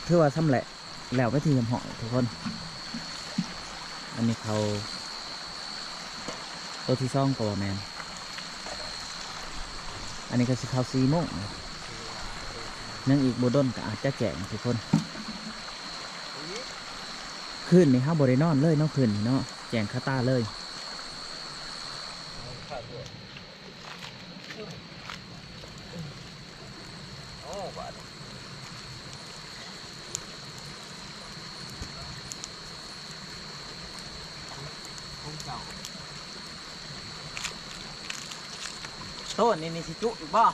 ຖືວ່າຊຳແຫຼະ ແລ້ວເປັນທີ່ຮຽບຮ້ອຍທຸກຄົນ. ອັນນີ້ເຂົ້າໂຕທີສອງກໍວ່າແມ່ນ. ອັນນີ້ກໍຊິເຂົ້າສີ່ໂມງ ຍັງອີກບໍ່ດົນກໍອາດຈະແຈ້ງທຸກຄົນ. ຄືນນີ້ເຮົາບໍ່ໄດ້ນອນເລີຍເນາະ ຄືນນີ້ເນາະ ແຈ້ງຄາຕາເລີຍ. ໂອ້ ບາດນີ້ ຄົງເກົ່າ ໂຕນີ້ນີ້ຊິຈຸອີກບໍ່?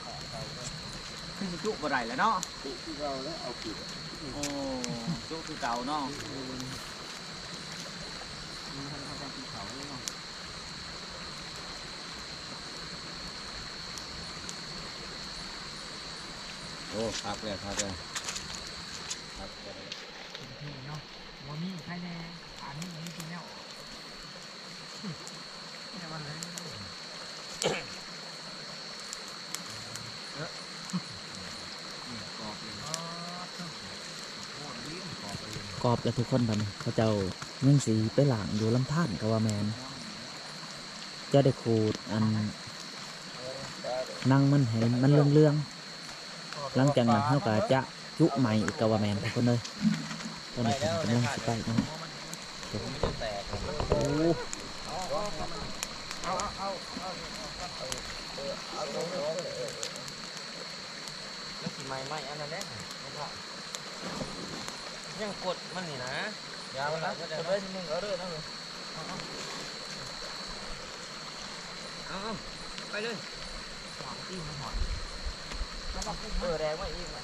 ຄືຊິຈຸບໍ່ໄດ້ແລ້ວເນາະ ຈຸຄືເກົ່າແລ້ວ ເອົາຂຶ້ນ ໂອ້ ຈຸຄືເກົ່າເນາະ ອືມ ມັນທັນເຂົ້າກັນກິນເຂົ້າເລີຍເນາະ. ໂອ້ ຄັກແລ້ວ ຄັກແລ້ວ ຄັກແລ້ວ ເນາະ ບໍ່ມີໃຜແດ່ ອັນນີ້ມີແຕ່ແນວ ແນວມັນເລີຍ ເອີ ກອບແລ້ວທຸກຄົນ ບັດນີ້ເຂົາເຈົ້າຍັງຊິໄປລ້າງຢູ່ລຳທານກໍວ່າແມ່ນ. ຈະໄດ້ຂູດອັນໜັງມັນໃຫ້ມັນເຫຼືອງໆ ຫຼັງຈາກນັ້ນເຮົາກໍຈະຈຸໃໝ່ອີກກໍວ່າແມ່ນທຸກຄົນເອີຍ. ຕອນນີ້ເພິ່ນກຳລັງຊິໄປເນາະ ໂອ້ ມັນຊິໄໝ້ໄມ້ອັນນັ້ນແຫຼະ ຍັງກົດມັນນີ້ນະ ຢ່າມັນນະ ກົດເລີຍ ເອົາເລີຍນະ ເອີ ເອົາ ເອົາ ເອົາ ໄປເລີຍ ຫອດທີ່ມັນຫອດ ເອີ ແດງມາອີກນະ.